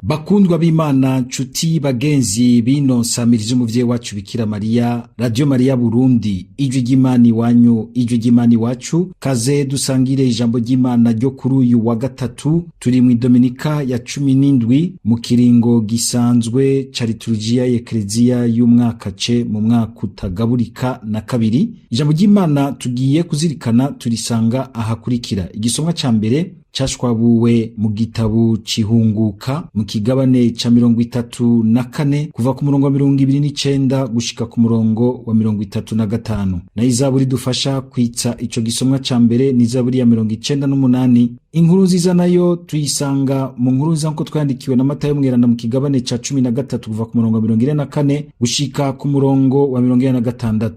Bakundwa b'Imana, nshuti bagenzi bino nsamiriza umuvyeyi wacu Bikira Mariya, Radio Mariya Burundi, ijwi ry'Imana iwanyu, ijwi ry'Imana iwacu, kaze dusangire ijambo ry'Imana ryo kuri uyu wa gatatu. Turi mu Dominika ya 17 mu kiringo gisanzwe ca liturujia y'Ekleziya y'umwaka C mu mwaka utagaburika na kabiri. Ijambo ry'Imana tugiye kuzirikana turisanga ahakurikira. Igisomwa ca mbere cashwabuwe mu gitabo cihunguka mu kigabane ca 34 kuva ku murongo wa 29 gushika ku murongo wa 35. Nayo izaburi dufasha kwitsa ico gisomwa ca mbere ni izaburi ya 98. Inkuru nziza nayo tuyisanga mu nkuru nziza nkuko twayandikiwe na Matayo Mweranda mu kigabane ca 13 kuva ku murongo wa 44 gushika ku murongo wa 46.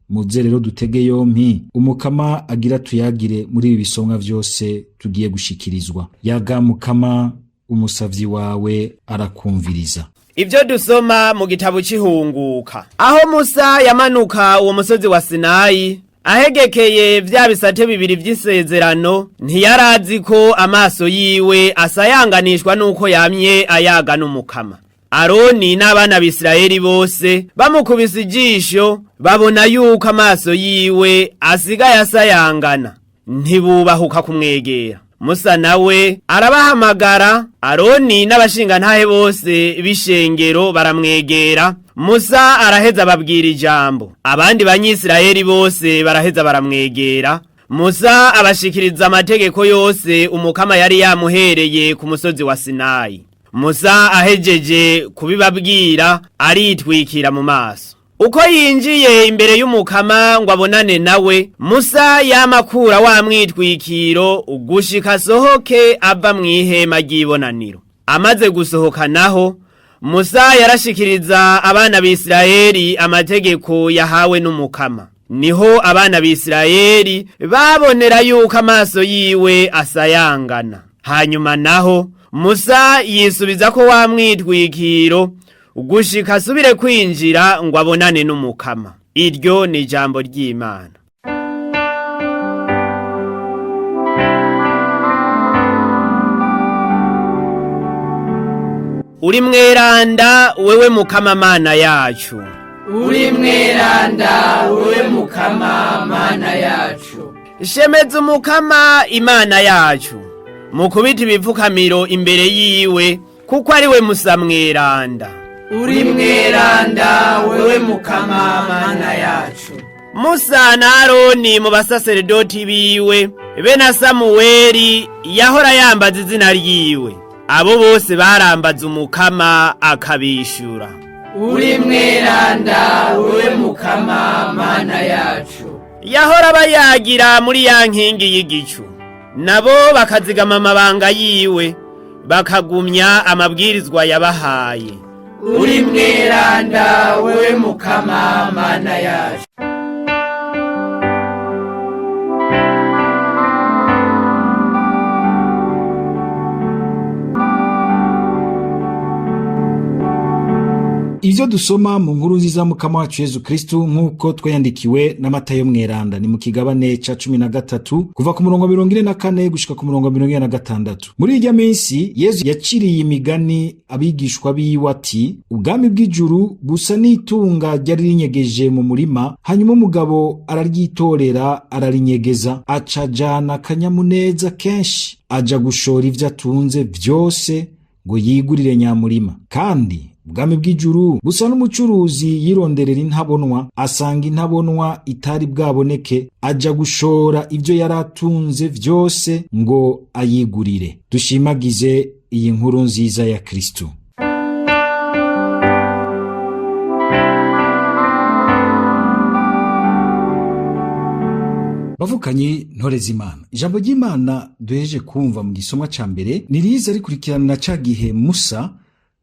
Muze rero dutege yompi Umukama agira tuyagire muri ibi bisomwa vyose tugiye gushikirizwa. Yaga Mukama, umusavyi wawe arakumviriza. Ibyo dusoma mu gitabo c'ihunguka. Aho Musa yamanuka uwo musozi wa Sinayi, ahegekeye vya bisate bibiri vy'isezerano, ntiyarazi ko amaso yiwe asayanganishwa n'uko yamye ayaga n'Umukama. Aroni n'abana b'Isirayeli bose bamukubise ijisho, babona yuko amaso yiwe asigaye asayangana, ntibubahuka kumwegera. Musa nawe arabahamagara, Aroni n'abashingantahe bose b'ishengero baramwegera. Musa araheza ababwira ijambo. Abandi banyisirayeli bose baraheza baramwegera. Musa abashikiriza amategeko yose Umukama yari yamuhereye ku musozi wa Sinayi. Musa ahejeje kubibabwira aritwikira mu maso. Uko yinjiye imbere y'Umukama ngo abonane nawe, Musa yamakura wa mwitwikiro ugushika asohoke ava mw'ihema ry'ibonaniro. Amaze gusohoka naho, Musa yarashikiriza abana b'Isirayeli amategeko yahawe n'Umukama. Niho abana b'Isirayeli babonera yuko amaso yiwe asayangana. Hanyuma naho Musa yisubiza ko wa mwitwikiro gushika asubire kwinjira ngo abonane n'Umukama. Iryo ni ijambo ry'Imana. Uri mweranda wewe Mukama Mana yacu. Uri mweranda wewe Mukama Mana yacu. Shemeza Umukama Imana yacu, mukubita ibipfukamiro imbere yiwe, kuko ari we Musa mweranda. Uri mweranda wewe Mukama Mana yacu. Musa na Aroni mu basaseredoti biwe, be na Samuweli yahora yambaza izina ryiwe. Abo bose barambaza Umukama akabishura. Uri mweranda wewe Mukama Mana yacu. Yahora bayagira muri ya nkingi y'igicu, nabo bakazigama amabanga yiwe, bakagumya amabwirizwa yabahaye. Uri mweranda wewe Mukama Mana yacu. Ivyo dusoma mu nkuru nziza Mukama wacu Yezu Kristu nk'uko twayandikiwe na Matayo Mweranda ni mu kigabane ca 13 kuva ku murongo 44 gushika ku murongo 46. Muri irya minsi Yezu yaciriye imigani abigishwa biwe ati: ubwami bw'ijuru busa n'itunga ryari rinyegeje mu murima, hanyuma umugabo araryitorera ararinyegeza, aca ajana akanyamuneza kenshi, aja gushora ivyo atunze vyose ngo yigurire nyamurima. Kandi ubwami bw'ijuru busa n'umucuruzi yironderera intabonwa, asanga intabonwa itari bwaboneke, aja gushora ivyo yari atunze vyose ngo ayigurire. Dushimagize iyi nkuru nziza ya Kristu. Bavukanye ntore z'Imana, ijambo ry'Imana duheje kumva mu gisomwa ca mbere ni riza rikurikirana na ca gihe Musa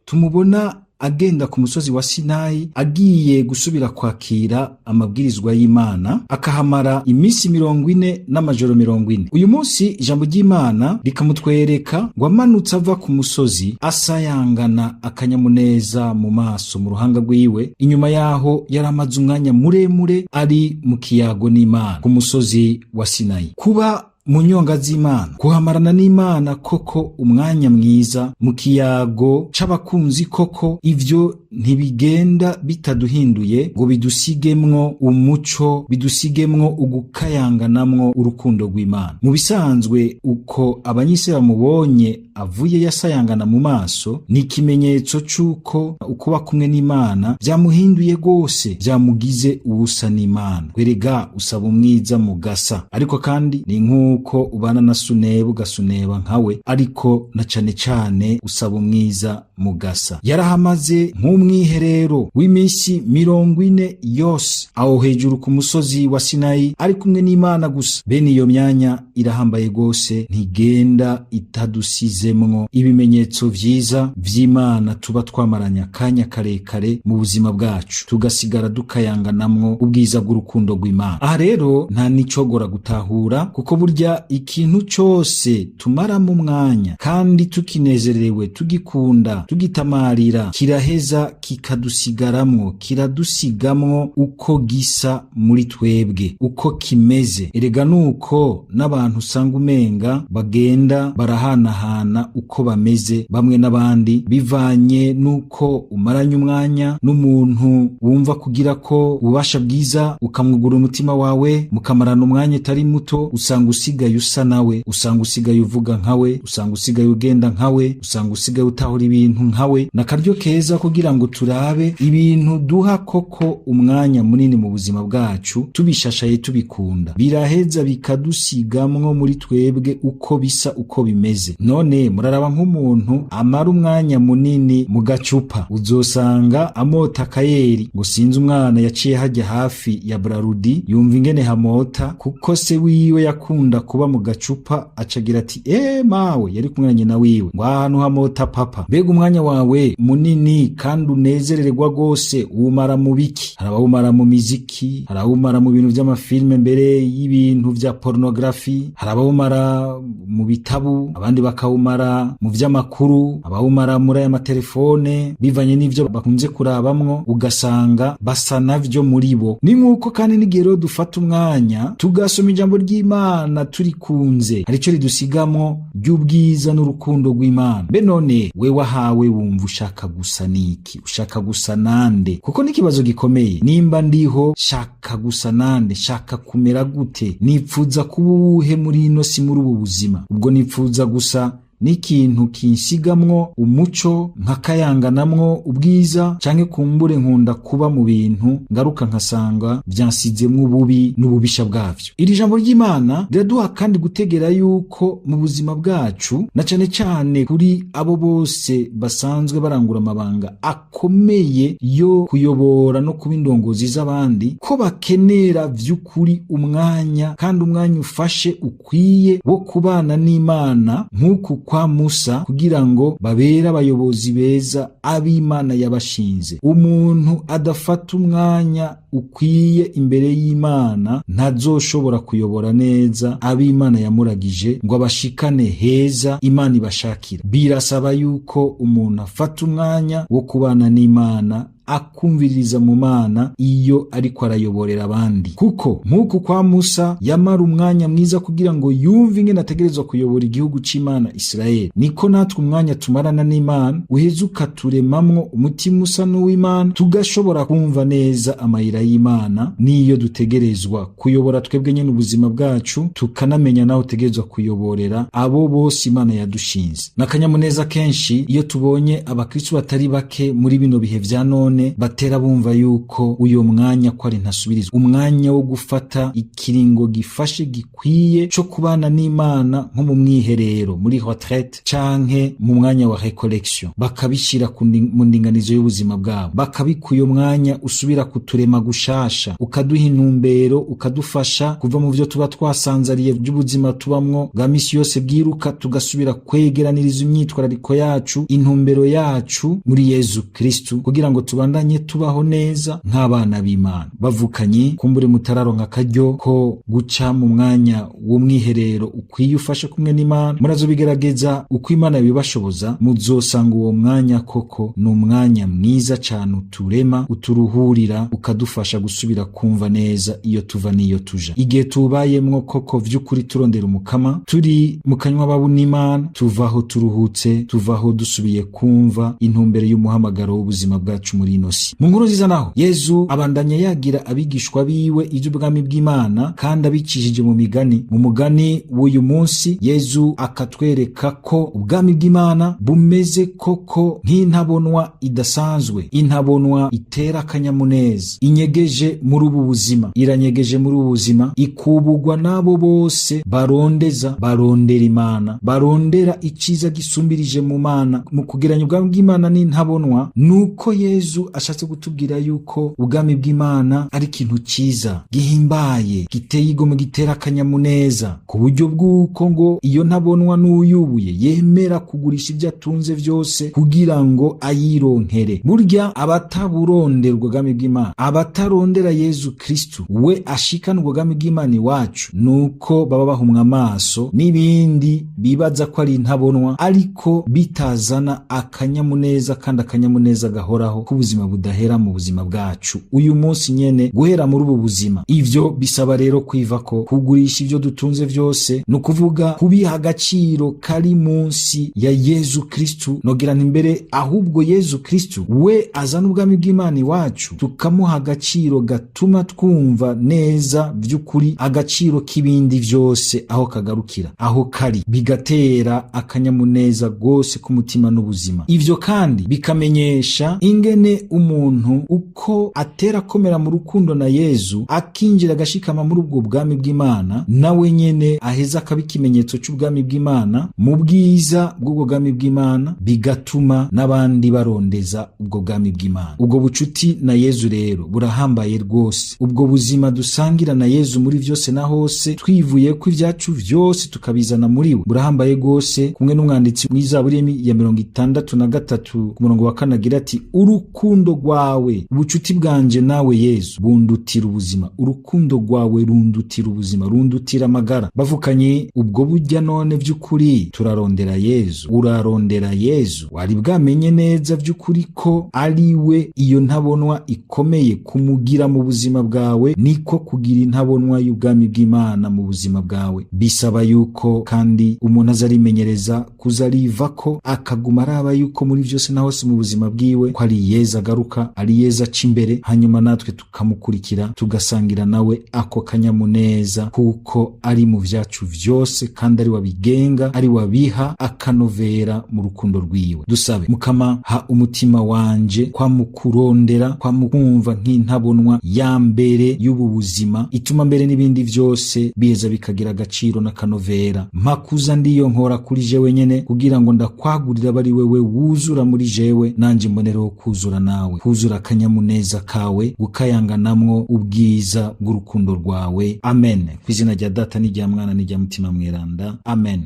tumubona agenda ku musozi wa Sinayi agiye gusubira kwakira amabwirizwa y'Imana, akahamara iminsi 40 n'amajoro 40. Uyu munsi ijambo ry'Imana rikamutwereka ngo amanutse ava ku musozi asayangana akanyamuneza mu maso mu ruhanga rwiwe, inyuma yaho yari amaze umwanya muremure ari mu kiyago n'Imana ku musozi wa Sinayi. Kuba Mu nyonga z'Imana, kuhamarana n'Imana koko umwanya mwiza mu kiyago c'abakunzi, koko ivyo ntibigenda bitaduhinduye ngo bidusigemwo umuco, bidusigemwo ugukayanganamwo urukundo rw'Imana. Mu bisanzwe, uko abanyisi bamubonye avuye yasayangana mu maso, ni ikimenyetso c'uko ukuba kumwe n'Imana vyamuhinduye rwose, vyamugize uwusa n'Imana. Werega usaba umwiza mugasa, ariko kandi ni nk'uko ubana na Suneba ugasuneba nkawe, ariko na cane cane usaba umwiza mugasa. Yarahamaze nk'umwiherero w'iminsi 40 yose aho hejuru ku musozi wa Sinayi, ari kumwe n'Imana gusa. Bene iyo myanya irahambaye rwose, ntigenda itadusizemwo ibimenyetso vyiza vy'Imana tuba twamaranye akanya karekare mu buzima bwacu, tugasigara dukayanganamwo ubwiza bw'urukundo rw'Imana. Aha rero nta nicogora gutahura, kuko burya ikintu cose tumaramo umwanya kandi tukinezerewe, tugikunda, tugitamarira, kiraheza kikadusigaramwo, kiradusigamwo uko gisa muri twebwe, uko kimeze. Erega nuko n'abantu usanga umenga bagenda barahanahana uko bameze bamwe n'abandi, bivanye n'uko umaranye umwanya n'umuntu wumva kugira ko ububasha bwiza, ukamwugura umutima wawe, mukamarana umwanya utari muto, usanga usigaye usa nawe, usanga usigaye uvuga nkawe, usanga usigaye ugenda nkawe, usanga usigaye utahura ibintu nkawe. Nakaryo keza kugira ngo turabe ibintu duha koko umwanya munini mu buzima bwacu, tubishashaye, tubikunda, biraheza bikadusigamwo muri twebwe uko bisa, uko bimeze. None muraraba nk'umuntu amara umwanya munini mu gacupa, uzosanga amota akayeri, ngo sinzi umwana yaciye hajya hafi ya Brarudi yumva ingene hamota, kuko se wiwe yakunda kuba mu gacupa, acagira ati: "E mawe, yari kumwe na nyina wiwe, ngo ahantu hamota papa." Mbega umwanya wawe munini kandi unezerererwa rwose wumara mu biki? Hari abawumara mu miziki, hari abawumara mu bintu vy'amafilme, mbere y'ibintu vya pornographie, hari abawumara mu bitabu, abandi bakawumara mu vy'amakuru, abawumara muri aya matelefone, bivanye n'ivyo bakunze kurabamwo, ugasanga basa navyo muri bo. Ni nk'uko kandi n'igihe rero dufata umwanya tugasoma ijambo ry'Imana turikunze, hari ico ridusigamwo ry'ubwiza n'urukundo rw'Imana. Mbe none we wahawe wumva ushaka gusa niki? Ushaka gusa nande? Kuko n'ikibazo gikomeye. Nimba ndiho, shaka gusa nande? Shaka kumera gute? Nipfuza kuba uwuhe muri ino si, muri ubu buzima? Ubwo nipfuza gusa n'ikintu kinsigamwo umuco, nkakayanganamwo ubwiza, canke kumbure nkunda kuba mu bintu ngaruka nkasanga vyansizemwo ububi n'ububisha bwavyo? Iri jambo ry'Imana riraduha kandi gutegera yuko mu buzima bwacu, na cane cane kuri abo bose basanzwe barangura amabanga akomeye yo kuyobora no kuba indongozi z'abandi, ko bakenera vy'ukuri umwanya, kandi umwanya ufashe ukwiye wo kubana n'Imana nk'uku kwa Musa, kugira ngo babere abayobozi beza ab'Imana yabashinze. Umuntu adafata umwanya ukwiye imbere y'Imana ntazoshobora kuyobora neza ab'Imana yamuragije ngo abashikane heza Imana ibashakira. Birasaba yuko umuntu afata umwanya wo kubana n'Imana, akumviririza mu Mana iyo ariko arayoborera abandi, kuko nk'uku kwa Musa yamara umwanya mwiza kugira ngo yumve ingene ategerezwa kuyobora igihugu c'Imana Isirayeli, niko natwe umwanya tumarana n'Imana uheza ukaturemamwo umutima usa n'uw'Imana, tugashobora kumva neza amayira y'Imana n'iyo dutegerezwa kuyobora twebwe nyene ubuzima bwacu, tukanamenya naho utegerezwa kuyoborera abo bose Imana yadushinze. N'akanyamuneza kenshi iyo tubonye abakristo batari bake muri bino bihe vya none batera bumva yuko uyo mwanya ko ari ntasubirizwa, umwanya wo gufata ikiringo gifashe gikwiye co kubana n'Imana, nko mu mwiherero, muri retraite, canke mu mwanya wa recollection, bakabishira mu ndinganizo y'ubuzima bwabo, bakabika uyo mwanya usubira kuturema gushasha, ukaduha intumbero, ukadufasha kuva mu vyo tuba twasanzariye by'ubuzima tubamwo bwa misi yose bwiruka, tugasubira kwegeraniriza imyitwarariko yacu, intumbero yacu muri Yezu Kristu, kugira ngo tubandanye tubandanye tubaho neza nk'abana b'Imana. Bavukanye, kumbure mutararonka akaryo ko guca mu mwanya w'umwiherero ukwiye ufashe kumwe n'Imana, murazobigerageza uko Imana bibashoboza, muzosanga uwo mwanya koko ni umwanya mwiza cane, uturema, uturuhurira, ukadufasha gusubira kumva neza iyo tuva n'iyo tuja. Igihe tubayemwo koko vy'ukuri turondera Umukama, turi mu kanywa babu n'Imana, tuvaho turuhutse, tuvaho dusubiye kumva intumbero y'umuhamagaro w'ubuzima bwacu muri ino si. Mu nkuru nziza naho, Yezu abandanya yagira abigishwa biwe ivy'ubwami bw'Imana, kandi abicishije mu migani. Mu mugani w'uyu munsi, Yezu akatwereka ko ubwami bw'Imana bumeze koko nk'intabonwa idasanzwe, intabonwa itera akanyamuneza, inyegeje muri ubu buzima, iranyegeje muri ubu buzima, ikubugwa n'abo bose barondeza, barondera Imana, barondera iciza gisumbirije mu Mana. Mu kugeranya ubwami bw'Imana n'intabonwa, nuko Yezu ashatse gutubwira yuko ubwami bw'Imana ari ikintu ciza, gihimbaye, giteye igomwe, gitera akanyamuneza, ku buryo bw'uko ngo iyo ntabonwa n'uyubuye yemera kugurisha ibyo atunze vyose kugira ngo ayironkere. Burya abataburondera ubwami bw'Imana, abatarondera Yezu Kristu we ashikana ubwami bw'Imana iwacu, nuko baba bahumwa amaso n'ibindi bibaza ko ari intabonwa, ariko bitazana akanyamuneza, kandi akanyamuneza gahoraho k'ubuzima budahera mu buzima bwacu uyu munsi nyene, guhera muri ubu buzima. Ivyo bisaba rero kwiva ko kugurisha ivyo dutunze vyose, ni ukuvuga kubiha agaciro kari munsi ya Yezu Kristu. Nogira nti mbere ahubwo Yezu Kristu we azana ubwami bw'Imana iwacu, tukamuha agaciro gatuma twumva neza vy'ukuri agaciro k'ibindi vyose aho kagarukira, aho kari, bigatera akanyamuneza gose k'umutima n'ubuzima. Ivyo kandi bikamenyesha ingene umuntu uko atera akomera mu rukundo na Yezu, akinjira agashikama muri ubwo bwami bw'Imana, nawe nyene aheza akaba ikimenyetso c'ubwami bw'Imana mu bwiza bw'ubwo bwami bw'Imana, bigatuma n'abandi barondeza ubwo bwami bw'Imana. Ubwo bucuti na Yezu rero burahambaye rwose. Ubwo buzima dusangira na Yezu muri vyose na hose, twivuye ko ivyacu vyose tukabizana muri we, burahambaye rwose. Kumwe n'umwanditsi w'Izaburi ya 63 ku murongo wa 4 agira ati: urukundo rwawe, ubucuti bwanje nawe Yezu bundutira ubuzima, urukundo rwawe rundutira ubuzima, rundutira amagara. Bavukanye, ubwo burya none vy'ukuri turarondera Yezu? Urarondera Yezu? Wari bwamenye neza vy'ukuri ko ari we iyo ntabonwa ikomeye? Kumugira mu buzima bwawe niko kugira intabonwa y'ubwami bw'Imana mu buzima bwawe. Bisaba yuko kandi umuntu azarimenyereza kuzariva ko akaguma araba yuko muri vyose na hose mu buzima bwiwe ko ari Yezu agaruka, ari Yezu aca imbere, hanyuma natwe tukamukurikira, tugasangira nawe ako kanyamuneza, kuko ari mu vyacu vyose kandi ari wabigenga, ari wabiha akanovera mu rukundo rwiwe. Dusabe. Mukama, ha umutima wanje kwa mukurondera, kwa mukumva nk'intabonwa ya mbere y'ubu buzima, ituma mbere n'ibindi vyose biheza bikagira agaciro n'akanovera. Mpakuza ndiyo nkora kuri jewe nyene, kugira ngo ndakwagurira bari wewe wuzura muri jewe, nanje mbonereho kuzura nawe, kuzura akanyamuneza kawe, gukayanganamwo ubwiza bw'urukundo rwawe. Amen. Kw'izina rya Data n'irya Mwana n'irya Mutima Mweranda. Amen.